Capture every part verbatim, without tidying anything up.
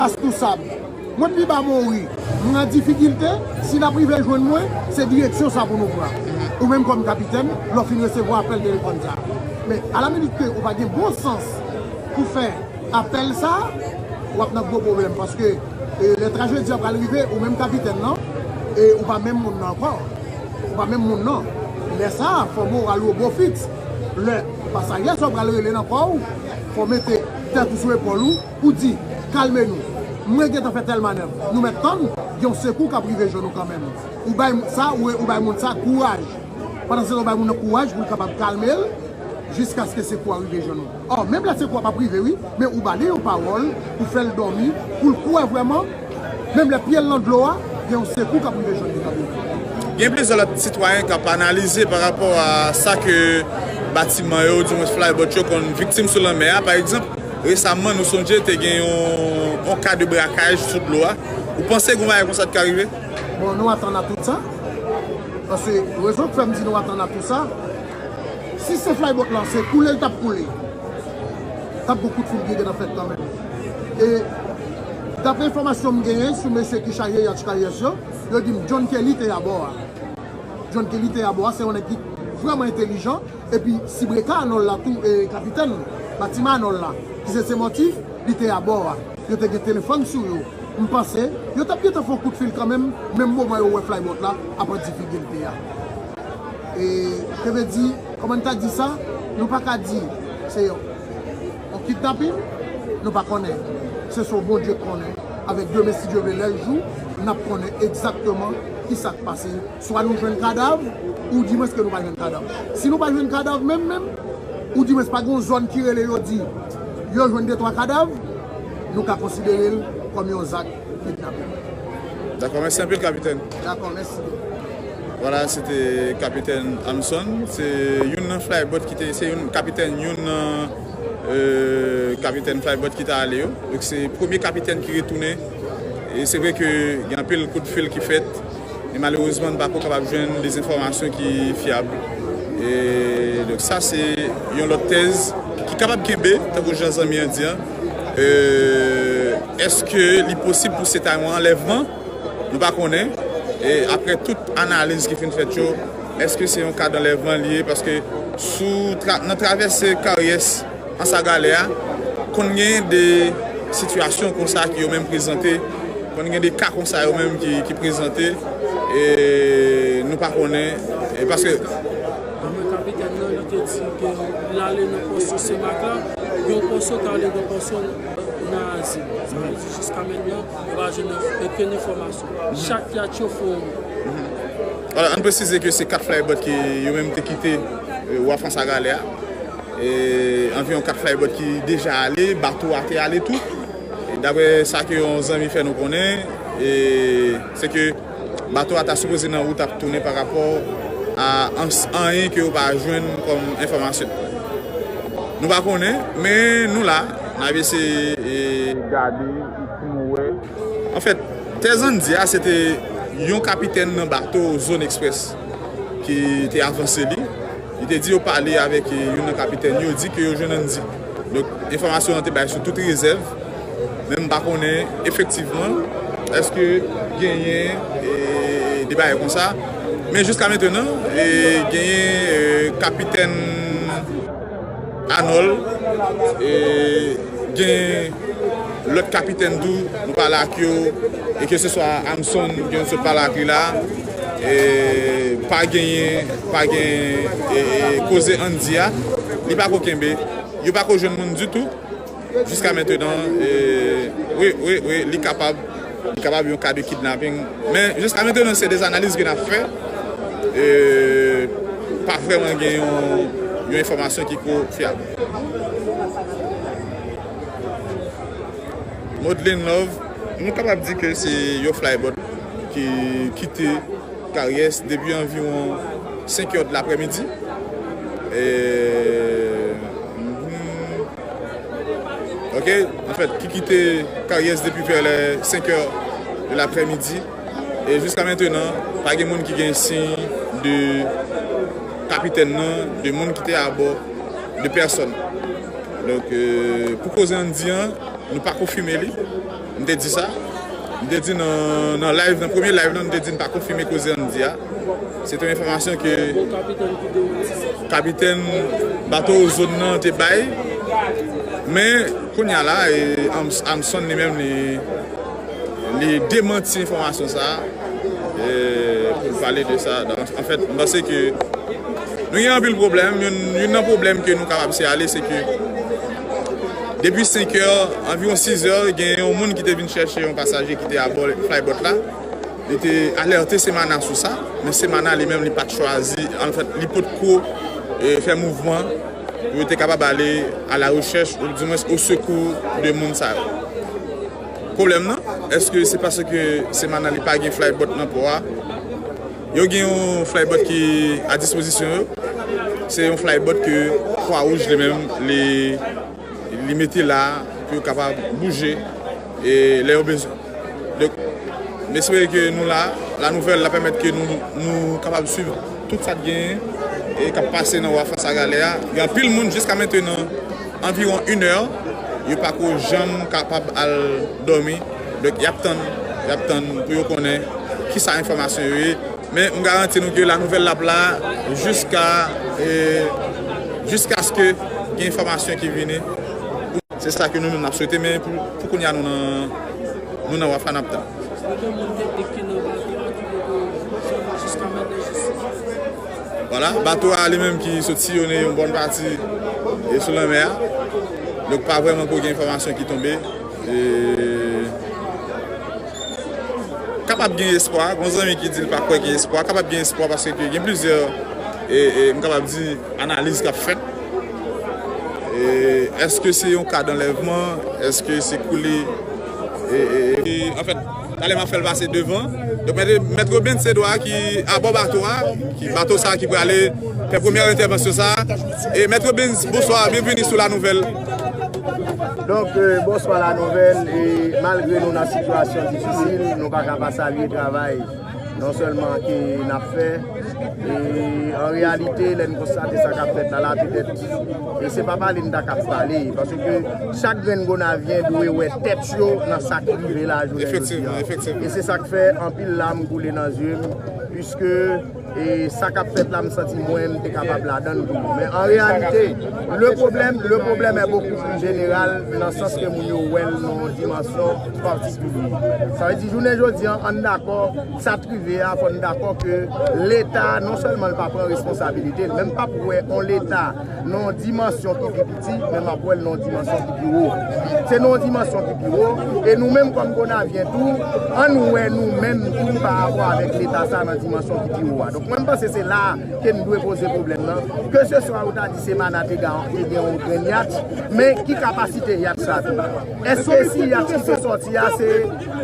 Astousab. Mwen pi ba Mori. M nan difikilte, si n ap rive jwenn mwen, se direksyon sa pou nou pran. Ou menm kòm kapitèn, lè w fin resevwa apèl telefòn sa. Men alaminit ke ou pa gen bon sans pou fè apèl sa, w ap nan gwo pwoblèm. Paske e, lè trajedi a pral rive, ou menm kapitèn nan, e ou pa menm moun nan ankò. Ou pa menm moun nan. Lè sa a, fò moral ou bò fiks. Lè pasaje sa w pral rele nan kò w, fò w mete tèt ou sou epòl ou, pou di, kalme nou. Mwen gentan fè tèl manèv. Nou mèt tann, gen yon sekou k ap rive jwenn nou kanmenm. Ou bay sa, ou, ou bay moun sa kouraj. Pandan se tan, ou bay moun nan kouraj pou l kapab kalme l, jiskaske sekou a rive jwenn ou. Ò, menm lè sekou a p ap rive, wi, men ou ba li yon pawòl pou fè l dòmi, pou l kwè vrèman, menm lè pye l nan dlo a, gen yon sekou k ap rive jwenn li kanmenm. Gen plizyè lòt sitwayen k ap analize pa rapò a sa ke batiman yo, di mwens flyboat yo, konn viktim sou lanmè a. Pa egzanp, resaman, nou sonje te gen yon, yon ka de brakaj sou dlo a. Ou panse gen yon bagay konsa t ka rive? Bon, nou atann a tout sa. Paske rezon k fè m di nou atann a tout sa, si se flyboat lan, se koule l t ap koule, t ap gon kout fil ki gentan fèt kanmenm. E daprè enfòmasyon m genyen sou mesye ki chaje yatch Karyès yo, yo di m John Kelly te abò a. John Kelly te abò a, se yon nèg ki vrèman entelijan. Epi sibreka Anòl la tou, e kapitèn batiman Anòl la, ki se Semòtif, li te abò a. Yo te gen telefòn sou yo. M panse, yo t ap gentan fè yon kout fil kanmenm, menm moman yo wè flyboat la ap an difikilte a. E, te vle di, kòman n ta di sa, nou pa ka di se yon, yon kidnapin, nou pa konnen. Se sèl Bondye k konnen. Avèk demen, si Dye vle, lè l jou, n ap konnen egzakteman kisa k pase. Swa nou jwenn kadav, oudimwens ke nou pa jwenn kadav. Si nou pa jwenn kadav menm, menm, oudimwens pa gen yon zòn ki rele yo di yo jwenn de twa kadav, nou ka konsidere l kòm yon zak kidnapin. Dakò, mèsi anpil, kapitèn. Dakò, mèsi. Vwala, se te kapitèn Hamson. Se youn nan flyboat ki te, se youn, kapitèn youn nan, e, kapitèn flyboat ki ta ale yo. Donk, se premye kapitèn ki retounen. E se vre ke gen anpil kout fil ki fèt. E malerezman, n pa ko kapab jwenn de enfòmasyon ki fyab. E, donk, sa se yon lòt tèz ki kapab kenbe, tankou jan zanmi an di an. E, èske li posib pou se ta yon anlèvman? Nou pa konnen. E apre tout analiz ki fin fèt yo, èske se yon ka danlèvman li ye? Paske sou tra-, nan travèse Karyès, Anse à Galets a, konn gen de sitiyasyon konsa ki yo menm prezante, konn gen de ka konsa yo menm ki, ki prezante, e nou pa konnen, e paske Mwen kapitèn nan, li te di ke l ale nan pòsyon Senmak la, yon pòsyon k ale nan pòsyon nan Azil. Sa vle di jiska mentnan, yo pa jwenn okenn enfòmasyon. Chak yatch yo fè yon. Alò, ann presize ke se kat flyboat ke yo menm te kite, e, Waf Anse à Galets a. E anviwon kat flyboat ki deja ale, bato a te ale tou. E daprè sa ke yon zanmi fè nou konnen, e se ke bato a ta sipoze nan wout ap tounen pa rapò a ans-, anyen ke yo pa jwenn kòm enfòmasyon. Nou pa konnen, men nou la, n ap eseye, e, gade pou nou wè. Anfèt, tèz Andy a, se te yon kapitèn nan bato Zone Express ki te avanse li. Li te di yo pale avèk, e, youn nan kapitèn yo, di ke yo jwenn Andy. Donk, enfòmasyon an te bay sou tout rezèv. Men m pa konnen efektivman èske genyen, e, de bagay konsa. Men jiska mentenan, e, genyen, e, kapitèn Arnold, e, gen lòt kapitèn tou, nou pale ak yo, e ke se swa Hamson, ke nou sot pale ak li la, e, pa genyen, pa gen, e, e, koze Andy a, li pa ko kenbe, yo pa ko jwenn moun ditou, jiska mentenan, e, wi, wi, wi, li kapab, li kapab yon ka de kidnaping, men jiska mentenan, se de analiz ke n ap fè, e, pa vrèman gen yon, yon enfòmasyon ki ko fyab. Modlin Love, nou kapab di ke se yon flyboat ki kite Karyès depi anviwon senk è de laprèmidi. E, mhm. Ok, anfèt, ki kite Karyès depi vè lè senk è de laprèmidi. E jiska mentenan, pa gen moun ki gen siy de kapitèn nan, de moun ki te abò, de pèsòn. Donk, e, pou koze Andy an, nou pa konfime li. M te di sa. M te di nan, nan live, nan premye live lan, m te di n pa konfime koze an di a. Se te yon enfòmasyon ke kapitèn bato zòn nan te bay. Men, kounye a la, e, Arms- Armstrong li menm, li, li demanti enfòmasyon sa a, e, pou l pale de sa. Donk, anfèt, m panse ke nou gen anpil pwoblèm. Youn, youn nan pwoblèm ke nou kapab siyale, se ke depi senk è, anviwon sis è, gen yon moun ki te vin chèche yon pasaje ki te abò flybot la. Li te alète Semana sou sa, men Semana li menm li pa t chwazi, anfèt, li potko, e, fè mouvman pou yo te kapab ale a la rechèch, ou dimwens o sekou de moun sa yo. Pwoblèm nan, èske se paske Semana li pa gen flybot nan pò a? Yo gen yon flybot ki a dispozisyon yo. Se yon flybot ke Kwa Wouj li menm li, li mete la pou yo kapab bouje e lè yo bezwen. Donk, m espere ke nou la, la nouvèl la pèmèt ke nou, nou kapab swiv tout sa k genyen e k ap pase nan Wafa Sagalè a. Gen anpil moun jiska mentenan, anviwon inè, yo pako janm kapab al dòmi. Donk, y ap tann, y ap tann pou yo konnen kisa enfòmasyon yo ye. Men m garanti nou ke la nouvèl l ap la jiska, e, jiskaske gen enfòmasyon ki vini. Se sa ke nou menm n ap swete, men pou, pou kounye a nou nan, nou nan Wafa n ap tann. Gen moun ki nan bato a ki poko janm jiska mennen jistis. Vwala, bato a li menm ki sot siyone yon bòn pati e sou lanmè a. Donk pa vrèman ko gen enfòmasyon ki tonbe. E kapab gen espwa, gon zanmi ki di l pa kwè gen espwa, kapab gen espwa paske ke gen plizyè, e, e, m kapab di, analiz k ap fèt. E, èske se yon ka danlèvman? Èske se koule? E, e, e, anfèt, talè m ap fè l pase devan. Donk, mèt, mèt Robens Edouard ki abò bato a, ki bato sa a ki prale fè premyè entèvansyon sa a. E mèt Robens, bonswa, byenveni sou La Nouvèl. Donk, e, bonswa La Nouvèl, e malgre nou nan sitiyasyon difisil, nou pa ka pa salye travay non sèlman ke n ap fè, e an reyalite, lè n konstate sa k ap fèt la, la, petèt, e se pa pale n ta k ap pale, paske chak grenn Gonavyen dwe wè tèt yo nan sa k rive la jounen jodi a. E se sa k fè anpil lam koule nan zye m, piske e sa k ap fèt la, m santi mwen, m te kapab ladan l tou. Men an reyalite, le problème, le problème est beaucoup plus général nan sans ke moun yo wè l nan yon dimansyon patikilye. Sa vle di, jounen jodi a, ann dakò, sa t rive a, fò n dakò ke Leta, non sèlman l pa pran responsabilite l, men m p ap wè yon Leta nan yon dimansyon ki pi piti, men m ap wè l nan yon dimansyon ki pi wo. Se nan yon dimansyon ki pi wo, e nou menm kòm Gonavyen tou, ann wè nou menm tou pa rapò avèk Leta sa nan dimansyon ki pi wo a. Donk mwen m panse se la ke n dwe poze pwoblèm nan. Keseswa ou ta di Semana te gen yon grenn yatch, men ki kapasite yatch sa tou? Èske si yatch ki te sòti a se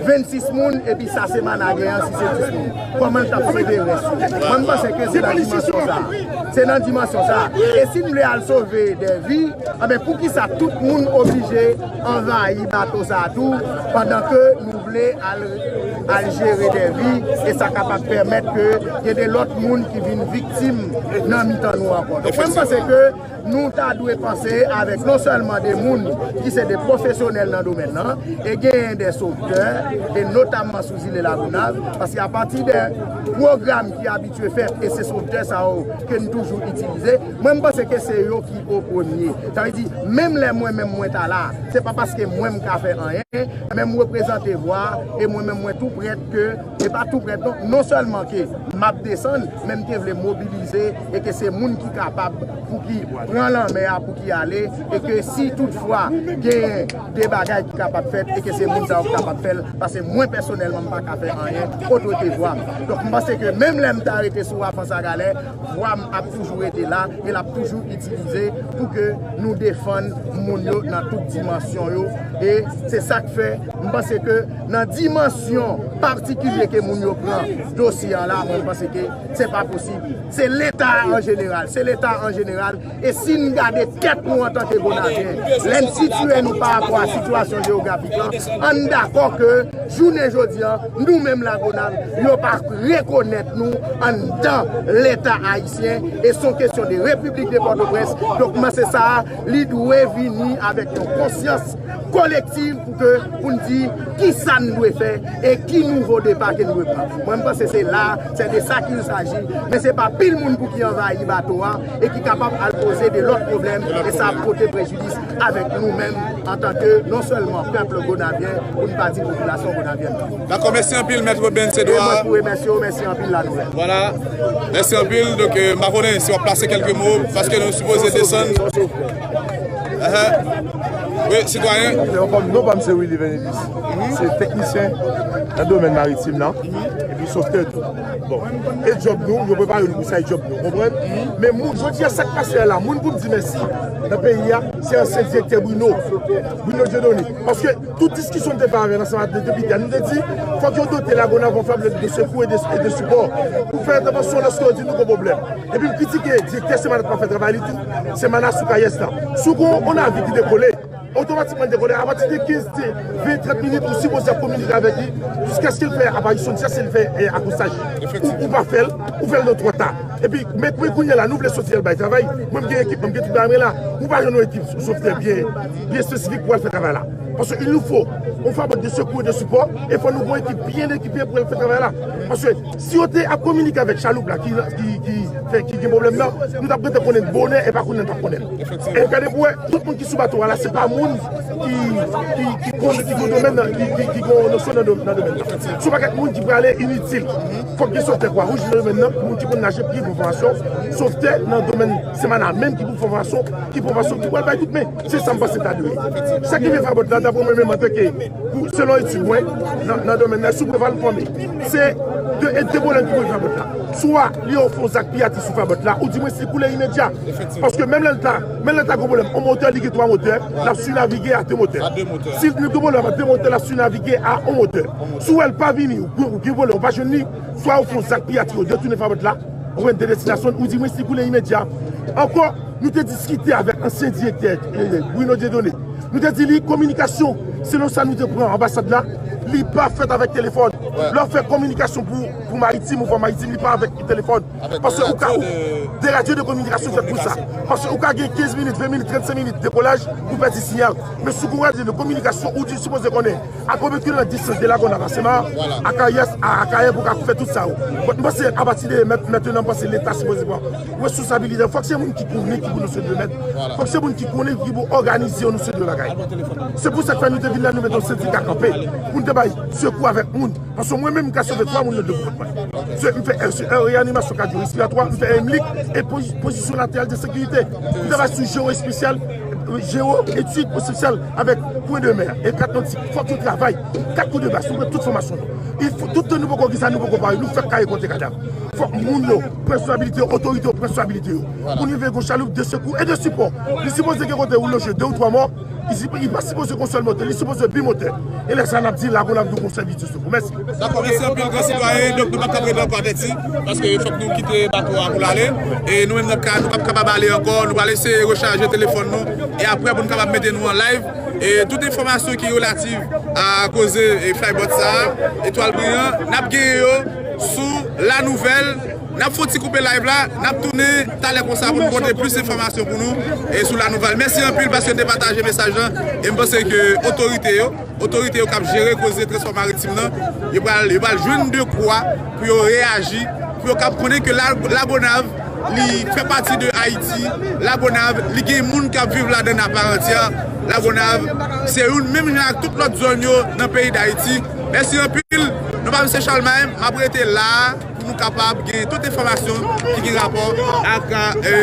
vennsis moun, epi sa Semana gen an, si se dis moun, kòman l t ap sove rès yo? Mwen, m panse ke se nan dimansyon sa a. Se nan dimansyon sa a. E si n vle al sove de vi, anben, poukisa tout moun oblije anvayi bato sa a tou, pandan ke nou vle al, al jere de vi, e sa kapab pèmèt ke gen de lòt moun ki vin viktim nan mitan nou ankò? Donk, mwen, m panse ke nou ta dwe panse avèk non sèlman de moun ki se de pwofesyonèl nan domèn nan, e genyen de sovtè, e notamman sou zile Lagonav, paske apati de pwogram ki abitye fèt, e se sovtè sa yo ke n toujou itilize, mwen, m panse ke se yo ki o premye. Sa vle di, menm lè mwen menm mwen ta la, se pa paske mwen m ka fè anyen, men m reprezante vwa, e mwen menm mwen tou prèt ke, e pa tou prèt non, non sèlman ke m ap desann, men m te vle mobilize, e ke se moun ki kapab pou ki pran lanmè a, pou ki ale, e ke si toutfwa genyen de bagay ki kapab fèt, e ke se moun sa yo ki kapab fè l, paske mwen pèsonèlman m pa ka fè anyen, otorite vwa m. Donk m panse ke menm lè m ta rete sou Wafa Sagalè, vwa m ap toujou rete la, e l ap toujou itilize pou ke nou defann moun yo nan tout dimansyon yo. E se sa k fè m panse ke nan dimansyon patikilye ke moun yo pran dosye a la, mwen, m panse ke se pa posib. Se Leta an jeneral, se Leta an jeneral. E si n gade tèt nou antanke Gonavyen, lè n sitiye nou pa rapò a sitiyasyon jewografik lan, ann dakò ke Jounen jodi a, nou menm Lagonav, yo pa rekonèt nou anndan Leta ayisyen, e se yon kesyon de Repiblik de Pòtoprens. Donk, mwen se sa, li dwe vini avèk yon konsyans kolektiv pou ke, pou n di ki sa n dwe fè e ki nouvo depa ke n dwe pran. Mwen, m panse se la, se de sa qu'il s'agit, men se pa pil moun pou ki anvayi bato a e ki kapab al poze de lòt pwoblèm, e sa ap pote prejidis avèk nou menm antanke non sèlman pèp gonavyen, pou n pa di popilasyon gonavyèn. Dakò, mèsi anpil, Mèt Benz Edouard. E mwen pou remèsye w, mèsi anpil, La Nouvelle. Vwala, mèsi anpil. Donk, euh, m pa konnen si w ap plase kèlke mo, paske nou sipoze desann. Wi, sitwayen. Non, pa m se Willy Venilis. Se teknisyen nan domèn maritim nan, epi sovtè tou. Bon, e djòb nou, yo prepare nou pou sa, e djòb nou, konprann? Men moun, jodi a, sa k pase a la, moun pou m di mèsi nan peyi a, se ansyen direktè Bruno, Bruno Dieudonné. Paske tout diskisyon m te fè avè l ansanm ak de depite a, nou te di, fòk yo dote Lagonav yon fablèt de sekou e de, e de sipò pou fè entèvansyon lòske yo di nou gon pwoblèm. Epi m kritike direktè Semanat pa fè travay li tou, Semanat sou kayès la. Si w gon yon navi ki dekole, otomatikman dekole, apati de kenz, ven, trant minit, ou sipoze ap kominike avèk li, jiskaske l fè aparisyon, jiskaske l fè, eh, akostaj. Ou, ou pa fè l, ou fè l nan twò ta. Epi, men, men kounye a la, nou vle soti al bay travay. Mwen, m gen ekip mwen, m gen tout bagay mwen la. Ou pa jwenn yon ekip sovtè byen, byen espesifik pou al fè travay la. Paske il nous faut yon fabrike de sekou e de sipò, e fò nou gen yon ekip byen ekipe pou al fè travay la. Paske si yo te ap kominike avèk chaloup la, ki, ki, ki fè, ki gen pwoblèm nan, nou t ap rete konnen bonè e pa konnen n t ap konnen. E gade pou wè, tout moun ki sou bato a la, se pa moun ki, ki, ki konn, ki gon domèn nan, ki, ki, ki gon nosyon nan dom-, nan domèn nan. Se yon pakèt moun ki prale initil. Fòk gen sovtè Kwawouj nan domèn nan, moun ki konn naje, ki pou fòmasyon, sovtè nan domèn Semanat menm ki pou fòmasyon, ki pou fòmasyon, ki pral bay kout men. Se sa m panse ta dwe ye. Sa ki rive Fabòt la, daprè mwen menm antanke, pou, selon etid mwen, nan, nan domèn nan, sou Preval fòme. Se de, de pwoblèm ki pou rive Fabòt la. Swa li yo fè yon zak piyati sou Fabòt la, ou di mwen si koule imedya. Paske menm lè l ta, menm lè l ta gen pwoblèm, yon motè, li gen twa motè, l ap sivnavige a de motè. Si l gen pwoblèm a de motè, l ap sivnavige a yon motè. Si w wè l pa vini, ou, ou gen pwoblèm, ou pa jwenn li, swa yo fè yon zak piyati, yo detounen Fabòt la, ou jwenn de destinasyon, ou di mwen si koule imedya. Ankò, nou te diskite avèk ansyen direktè, eh, Bruno Dieudonné. Nou te di li, kominikasyon, selon sa nou te pran anbasad la, li pa fèt avèk telefòn. Lè w fè kominikasyon pou, pou maritim, ou fè maritim, li pa avèk telefòn. Paske ou ka, de radyo de kominikasyon fèt pou sa. Paske ou ka gen kenz minit, ven minit, trannsenk minit dekolaj, ou pèdi siyal. Men si w gon radyo de kominikasyon, ou di sipoze konnen. Akobe ki nan distans de Lagonav a Semanat, a Kayès, a, a Kayè pou ka fè tout sa yo. Bon, m panse apati de mèt-, mentnan, m panse Leta sipoze pran responsabilite. Fòk se moun ki konnen ki pou nan se domèn. Fòk se moun ki konnen ki pou òganize yo nan se de bagay. Se pou sa k fè nou te vin la, nou mete yon sendika kanpe. Pou n te bay sekou avèk moun. Paske mwen menm, m ka sove twa moun nan de gwoup mwen. Se, m fè, eh, se, eh, reyanimasyon kadyo respiratwa, m fè Emlik e pozi-, pozisyon lateral de sekirite. M travay sou jewo espesyal, eh, jewo etid espesyal avèk pwen de mè e kat nòtik. Fòk yo travay. Kat kou de baz, nou pran tout fòmasyon nou. Il faut, tout tan nou poko gen sa, nou poko pare, nou fèk kare konte kadav. Fòk moun yo pran responsabilite yo, otorite yo pran responsabilite yo. Pou nou rive gon chaloup de sekou e de sipò. Li sipoze gen kote ou loje de ou twa mò, Li, li pa sipoze gon sèl motè, li sipoze bimotè. E lè sa n ap di Lagonav nou gon sèvis sou pou. Mèsi. Dakò, mèsi anpil, gran sitwayen. Donk, nou p ap ka rete ankò avèti, paske fòk nou kite bato a pou l ale. E nou menm, n ap ka, nou p ap kapab ale ankò. Nou pral eseye rechaje telefòn nou. E apre, pou n kapab mete nou an live. E tout enfòmasyon ki relativ a koze e flybot sa a, Etwal Briyan, n ap genyen yo sou La Nouvelle. N ap fè yon ti koupe live la, n ap tounen talè konsa pou n pote plis enfòmasyon pou nou e sou La Nouvelle. Mèsi anpil paske n te pataje mesaj lan e m panse ke otorite yo, otorite yo k ap jere koze transpò maritim nan, yo pral, yo pral jwenn de kwa pou yo reyaji, pou yo kab konnen ke La, Lagonav, li fè pati de Ayiti. Lagonav, li gen moun k ap viv ladan l aparantyè. Lagonav, se youn menm jan ak tout lòt zòn yo nan peyi Dayiti. Mèsi anpil. Non pa m se Charlemagne, m ap rete la a. Pou nou kapab gen tout enfòmasyon ki gen rapò ak, e,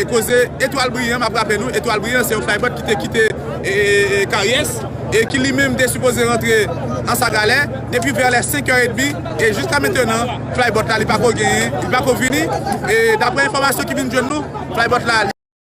e koze Etwal Briyan. M ap raple nou, Etwal Briyan se yon flybot ki te kite, e, e, e, Karyès e ki li menm te sipoze rantre Ansagalè depi vè lè senk è edmi e jiska mentenan, flybot la li pako genyen, li pako vini. E daprè enfòmasyon ki vin jwenn nou, flybot la